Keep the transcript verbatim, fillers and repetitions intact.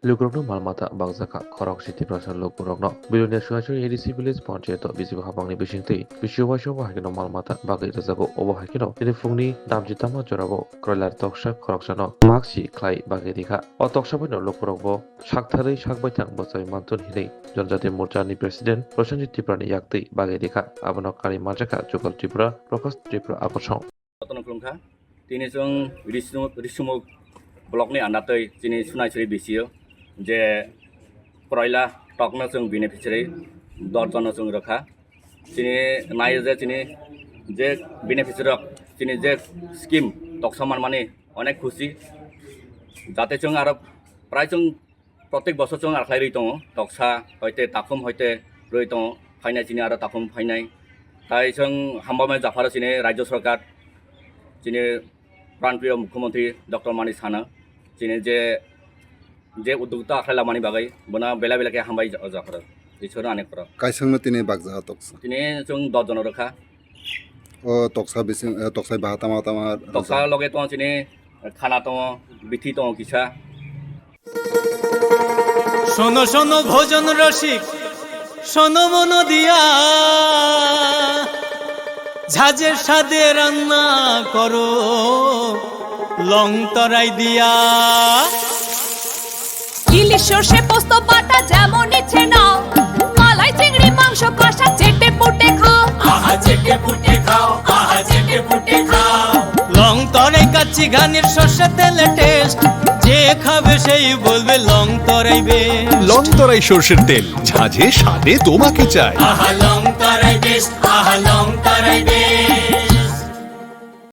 Lukurokno malmata bakjakha khoroksa Tiprasa lukurokno. Bilonia Suaisuri A D C village panchayat o B J P hapangni bisingtwi bisio waisio bo haikeno malmata bagwi rwjago. Obo haikeno tini phungni damchi tama jorabo kroilar toksa khoroksano maksi khlai bagwi rikha. O toksa baino lukurokbo saktharwi sakbaithang bwchai manthun hinwi Janjati Morchani President Prosenjit Tiprani yaktwi bagwi rikha. Abono kari manjakha Jugal Tripura, Prakash Tripura Akosong. Jotono khulumkha. Tini chwng Risumuk, Risumuk block ni andatwi chini Sunaisuri B C o je kroila tokno chwng beneficiary dorjono chwng rwkha. Chini naio je chini je beneficiary rok chini je scheme toksa manmani onek khusi. Jate chwng aro prai chwng Protek bosor chwng ar khlai rwi tongo, toksa hoite takhum hoite rwi tongo, phainai chini aro takhum phainai. Tai chwng hambamai japharo chini Rajya Sarkar, chini Pranpriyo Mukhyamantri Doctor Mani Sana, chini je, je uddokta akhlai lamani bagwi, bono belai belai khe hambai ja-, japharo. Iswrno ani khoro. Kaisangno tini bakjaha toksa? Tini chwng dos jono rwkha. O toksa bising, eh, toksai baha tama tama. Toksa loge tongo chini khana tongo, bithi tongo kisa. শোনো শোনো ভোজন রসিক, শোনো মন দিয়া, ঝাঁঝের স্বাদে রান্না করো লং তরাই দিয়া। ইলিশ সর্ষে পোস্ত বাটা যেমন ইচ্ছে নাও, মালাই চিংড়ি মাংস কষা চেটে পুটে খাও। আহা চেটে পুটে খাও, আহা চেটে পুটে খাও। লং তরাই কাচ্চি ঘানির সর্ষে তেলে টেস্ট, যে খাবে সেই বলবে লং তরাই বেস্ট। লং তরাই সর্ষের তেল, ঝাঁঝে স্বাদে তোমাকে চাই। আহা লং তরাই বেস্ট, আহা লং তরাই বেস্ট।